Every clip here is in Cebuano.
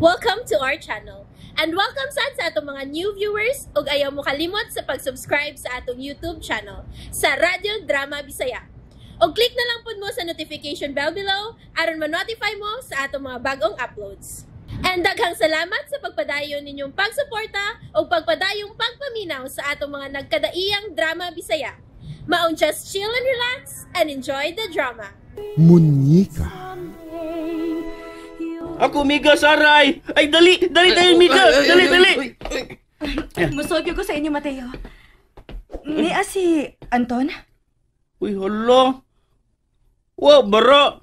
Welcome to our channel. And welcome sad sa atong mga new viewers ug ayaw mo kalimot sa pag-subscribe sa atong YouTube channel sa Radyo Drama Bisaya. Og click na lang pud mo sa notification bell below aron ma-notify mo sa atong mga bagong uploads. And daghang salamat sa pagpadayon ninyong pagsuporta ug pagpadayong pagpaminaw sa atong mga nagkadaiyang drama Bisaya. Maong just chill and relax and enjoy the drama. Munyika. Ako, Miga, Saray! Ay, dali! Dali tayo, Miga! Dali, dali! Musulti ko sa inyo, Mateo. Nia si Anton? Uy, hala! Wa, bara!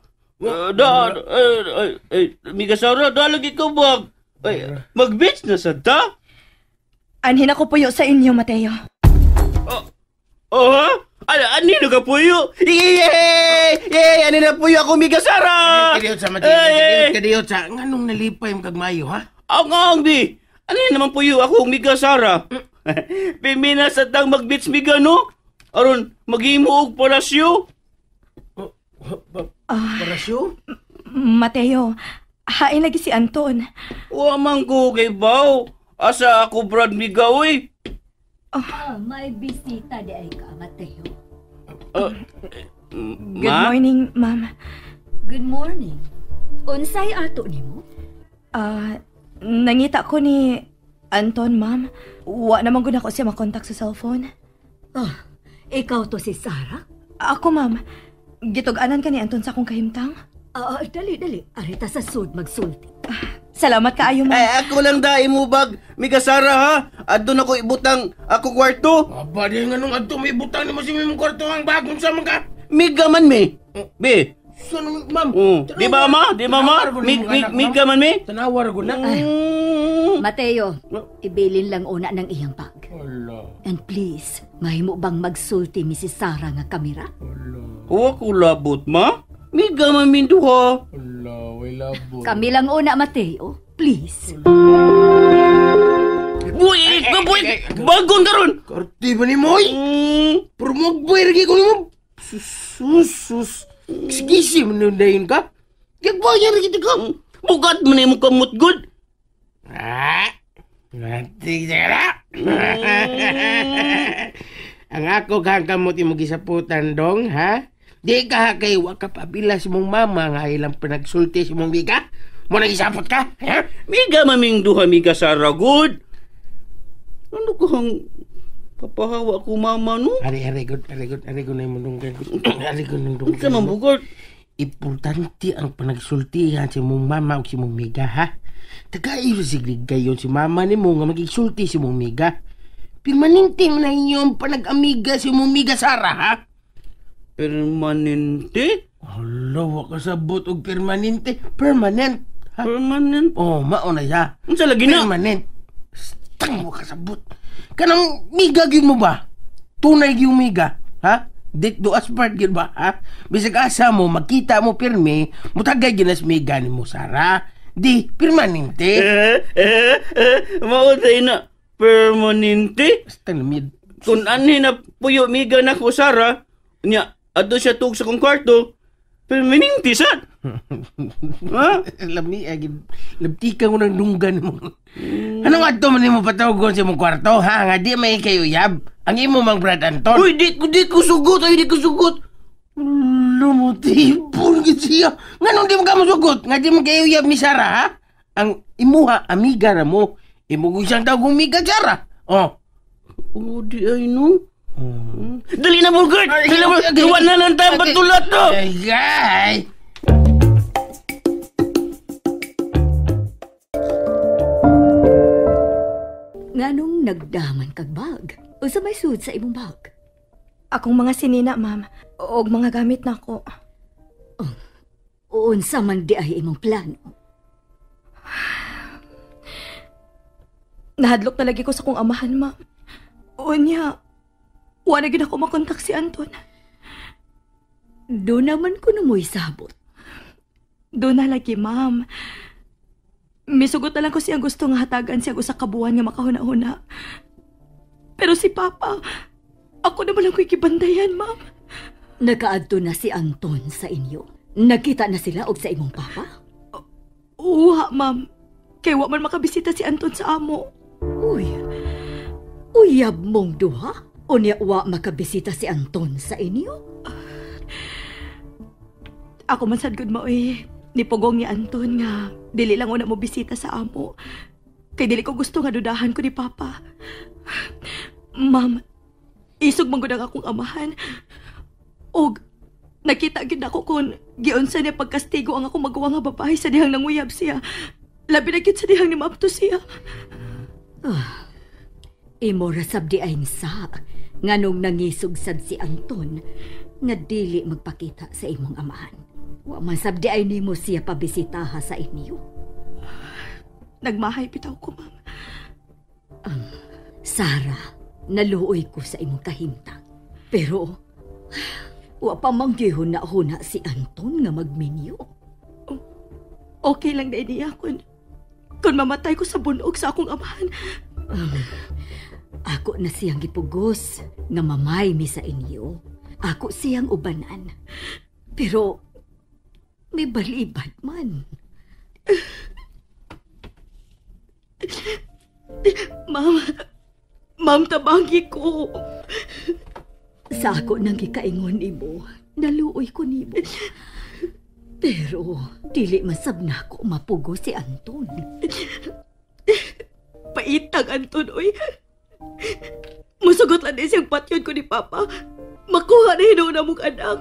Miga, Sara, dalagi ka ba? Ay, mag-beach na sa ta? Anhin ako puyo sa inyo, Mateo. Oh, ha? Ani na ka puyo? Yay! Yay! Ani na puyo ako, Miga Sara! Kadiyot sa Mateo, kadiyot, kadiyot sa. Nganong nalipay mo kagmayo, ha? Ang ang di! Ano naman puyo ako, Miga Sara? Pimina sa tang mag-beach, Miga, no? Aron, maghimo og palasyo. Palasyo? Mateo, hain lagi si Anton. Wa man ko kay Bao. Asa ako, Brad Miga, uy. May bisita di ay ka, Mateo. Good morning, ma'am. Good morning. Unsay ato nimo? Nangita ko ni Anton, ma'am. Wa naman gud ako siya makontak sa cellphone. Ikaw to si Sarah? Ako, ma'am. Gitug-anan ka ni Anton sa akong kahimtang. Dali, dali. Arita sa sud magsulti. Salamat kaayo, ma'am. Ay, ako lang dai mo bag, Miga Sara, ha? Adto na ko ibutang ako kwarto. Aba, di nga nung adto may ibutang nimo sa imong kwarto ang bagong sa mga. Miga man mi. Be. Saan, ma'am? Di ba, ma? Di ba, ma? Miga man mi? Tanawar ko na. Mateo, ibilin lang una ng iyang bag. Ala. And please, mahimo bang magsulti mi si Sarah nga kamera? Ala. Wa ko labot, ma. Miga man min duha. Ala, way labot. Kami lang una, Mateo. Please. Buy, buy, bagon karon. Karti ba ni Moy? Pero magbuhay lagi ko ni mo. Sus, sus. Sige, manundayin ka. Gagbayar lagi ka. Bugat man mo kamot good. Nanti na. Ang ako kang kamot imong gisaputan dong, ha? Di ka kay wa ka pabila sa mong mama nga ilang panagsulti sa mong miga. Mo nagisapot ka, ha? Miga maming duha miga Sara good. Ano ko hang papahawa ko mama no? Ari ari good, ari good, ari good na imong dunggan. Ari good nang dunggan. Unsa man bugod? Importante ang panagsultihan sa mong mama o sa mong miga, ha? Tagayo siglig gayon si mama nimo nga magigsulti sa mong miga. Permanente man na inyong panag-amiga sa mong miga Sara, ha? Permanente? Hala, wa ka sabot og permanente. Permanent. Ha? Permanent? Oh, mauna siya. Unsa lagi na? Permanent. Stang, wa ka sabot. Kanang miga gyud mo ba? Tunay gyud miga, ha? Dit do aspart gyud ba, ha? Bisag asa mo, makita mo pirmi, mutagay gyud nas miga nimo Sara. Di, permanente. Mao day na permanente? Basta namid. Kung anhi na puyo miga na ko Sara, nya adto siya tug sa kong kwarto, permanente sad. Ha? Lami, labtika ko ng dunggan mo. Anong adto man nimo patawagon sa imong kwarto, ha? Nga di may kayo yab. Ang imo mang Brad Anton. Uy, di ko sugot. Ay, di ko sugot. Lumutipon gid siya. Nganong di mo ka mosugot? Nga di mo kayo yab ni Sara, ha? Ang imuha, amiga ra mo. Imo ko siyang tawag miga Sara. Oh. Oh, di ay no. Dali na mo, Gert! Dali na mo! Iwan na lang tayo patulat to! Ay, ay! Nganong nagdaman kag bag? Unsa may sud sa imong bag? Akong mga sinina, ma'am. Og mga gamit na ako. Oh, unsa man di ay imong plano? Nahadlok na lagi ko sa kong amahan, ma'am. Unya, wala gid ako makontak si Anton. Do naman ko na mo'y sabot. Do na lagi, ma'am. Misugot na lang ko siyang gusto nga hatagan siya usa ka buwan nga makahuna-huna. Pero si Papa, ako naman lang ko'y gibantayan, ma'am. Nakaadto na si Anton sa inyo. Nagkita na sila og sa imong papa? Uha, ma'am. Kay wa man makabisita si Anton sa amo. Uy, uyab mong duha? Unya wa makabisita si Anton sa inyo? Ako man sad gud maoy nipugong ni Anton nga dili lang una mo bisita sa amo. Kay dili ko gusto nga dudahan ko ni Papa. Ma'am, isog man gud ang akong amahan. Og nakita gid ako kun giunsa niya pagkastigo ang akong magawa nga babae sa dihang nanguyab siya. Labi na gid sa dihang nimaabto siya. Imo ra sab di ay sa nganong nangisog sad si Anton nga dili magpakita sa imong amahan. Wa man sab di ay nimo siya pabisitaha sa inyo. Nagmahay bitaw ko, ma'am. Sara, naluoy ko sa imong kahimtang. Pero wa pa man gihuna-huna si Anton nga magminyo. Okay lang na niya kun mamatay ko sa bunog sa akong amahan. Ako na siyang gipugos nga mamay mi sa inyo. Ako siyang ubanan. Pero may balibad man. Ma'am, tabangi ko. Sa ako nang gikaingon nimo, naluoy ko nimo. Pero dili masab nako mapugo si Anton. Paitag Anton, oy. Musugot lang din siyang patyon ko ni Papa. Makuha na hinuon na mong anak.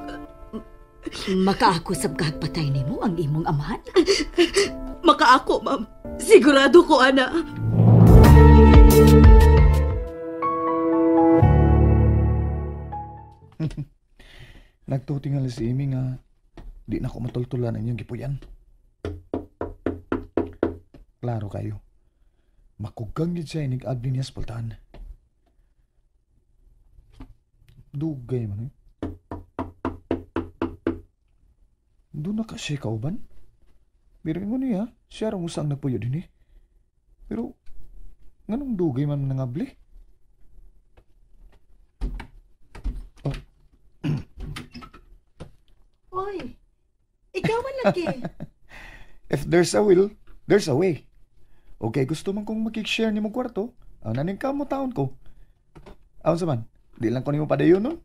Makaako sab kagpatay nimo ang imong amahan? Makaako, ma'am. Sigurado ko, ana. Nagtutingal si Amy nga di na ko matultulan ang inyong gipuyan. Klaro kayo. Makugang yun siya inig-agni niya sa pultahan. Dugay man eh. Doon na ka siya kauban. Pero ingon niya, siya rang usang nagpuyo din eh. Pero, nganong dugay man nangabli? Oh. Oy, ikaw man lagi. If there's a will, there's a way. Okay, gusto man kong makikshare ni mong kwarto, ang naning ka mo taon ko. Aon sa man, di lang ko nimo padayon nun.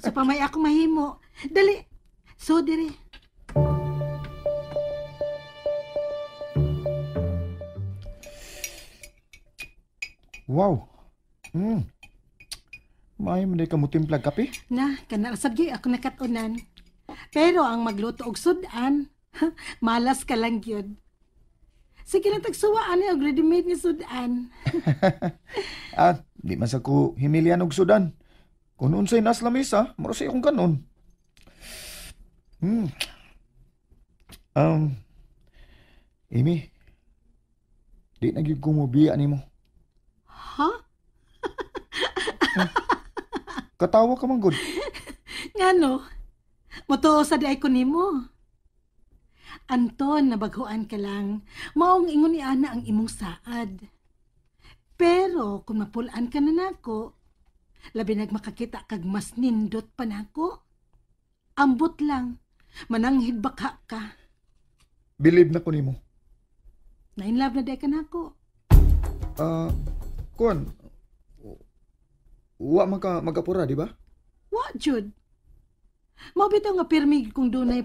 So pamay ako mahimo. Dali, so dire. Wow. May man ka mo timplag kape? Na, kanang sabgi ako nakatunan. Pero ang magluto og sudan, malas ka lang gyud. Sige lang tagsuwa ani og ready-made nga sudan. Ah, di man sa ko himilian og sudan. Kung unsay nas lamisa, mura sa akong kanon. Amy, di na gyud ko mobiya nimo. Ha? Katawa ka man gud. Ngano? Motuo sa di ay ko nimo. Anton, nabaghuan ka lang. Maong ingon ni Ana ang imong saad. Pero kung mapulaan ka na nako, labi nagmakakita kag mas nindot pa nako. Ambot lang, mananghid baka ka. Believe na ko nimo. Na in love na di ka nako. Kuan, wa man ka magapura, di ba? Wa, jud. Mao bitaw nga pirmi kung dunay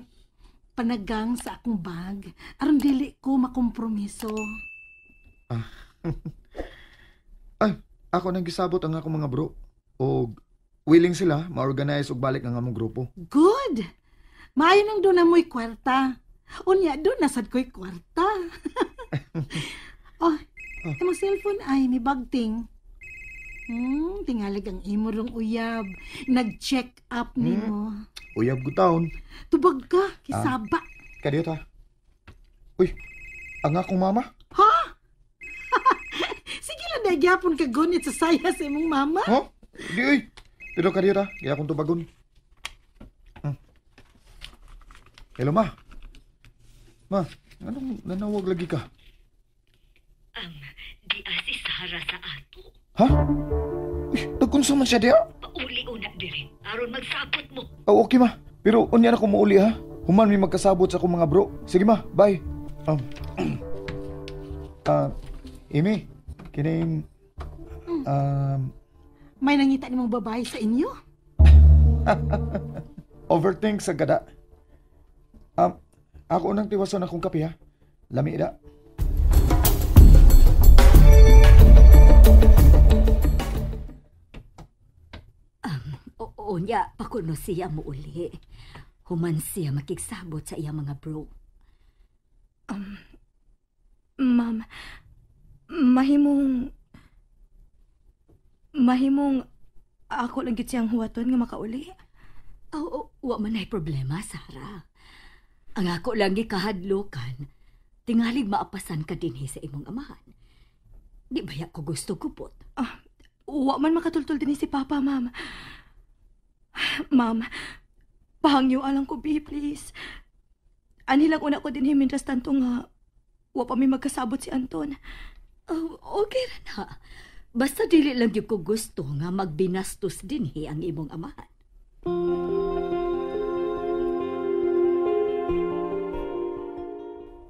panagang sa akong bag, aron dili ko makompromiso. Ay, ako nang gisabot ang akong mga bro. Og willing sila ma-organize og balik ang among grupo. Good. Maayo nang doon na mo'y kwarta. Unya, doon na sad ko'y kwarta. Oh, imong cellphone ay may bagting. Tingalig ang imo rong uyab. Nag-check up nimo. Uyab ko taon. Tubag ka, kisaba. Kadiyot ha. Uy, ang akong mama. Ha? Sige lang, nagyapon ka gunit sa saya sa imong mama. Ha? Di uy. Pero kadiyot ha, kaya akong tubagon. Hello, ma. Ma, anong nanawag lagi ka? Di si Sara sa ato. Ha? Uy, nagkunsa man siya diya? Pauli-una diri. Aron magsabot mo. Oh, okay ma. Pero unya na ko muuli ha. Human may magkasabot sa akong mga bro. Sige ma, bye. Amy, kining May nangita nimong babae sa inyo? Overthink sa gada. Ako nang tiwason akong kape ha. Lami da. Oo niya, pakuno siya mo uli. Human siya makigsabot sa iya mga bro. Ma'am, mahimong ako lang gid siyang huwaton nga makauli. Oo, wa man ay problema, Sara. Ang ako lang gikahadlokan, tingalig maapasan ka dinhi sa imong amahan. Di baya ko gusto kupot? Wa man makatultol dinhi si Papa, ma'am. Ma'am, pahangyo alang ko, be, please. Ani lang una ko dinhi mientras tanto nga wa pa mi magkasabot si Anton. Oh, okay ra na. Basta dili lang gyud ko gusto nga magbinastos dinhi ang imong amahan.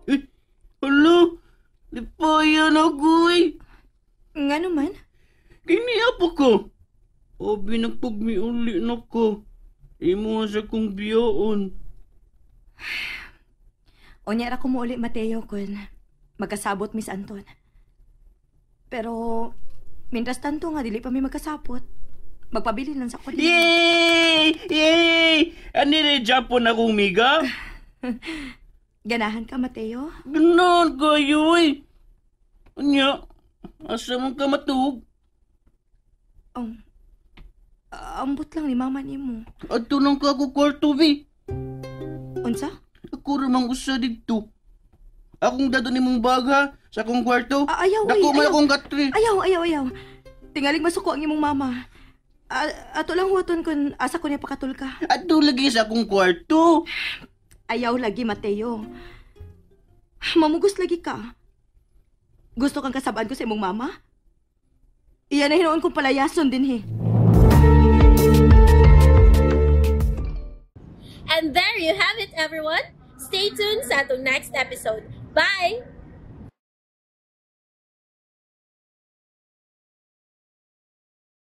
Eh, hala, lipayan ako eh. Nga naman? Kiniya pa ko. O, binagpagmiuli na ko. Imo sa kong biyoon. O niya ra ko muuli, Mateo, kun magkasabot, Miss Anton. Pero, mientras tanto nga, dili pa mi magkasabot. Magpabilin lang sa ko. Yay! Yay! Ano ni Japon akong miga? Ganahan ka, Mateo? Ganahan kayo eh. Anya, asa man ka matuog? Ambot lang ni mama nimo. Adto lang ka ako kwarto, be. Unsa? Ako ramang usa didto. Akong dado ni mong baga sa akong kwarto. Ayaw, Dako ay, man ayaw. akong katre. Ayaw, ayaw, ayaw. Tingalig masuko ang imong mama. Ato lang huwaton kun asa ko niya pakatul ka. Adto lagi sa akong kwarto. Ayaw lagi, Mateo. Mamugos lagi ka. Gusto kang kasabaan ko sa imong mama? Iyan na hinuon kong palayason din, he. And there you have it, everyone. Stay tuned sa atong next episode. Bye!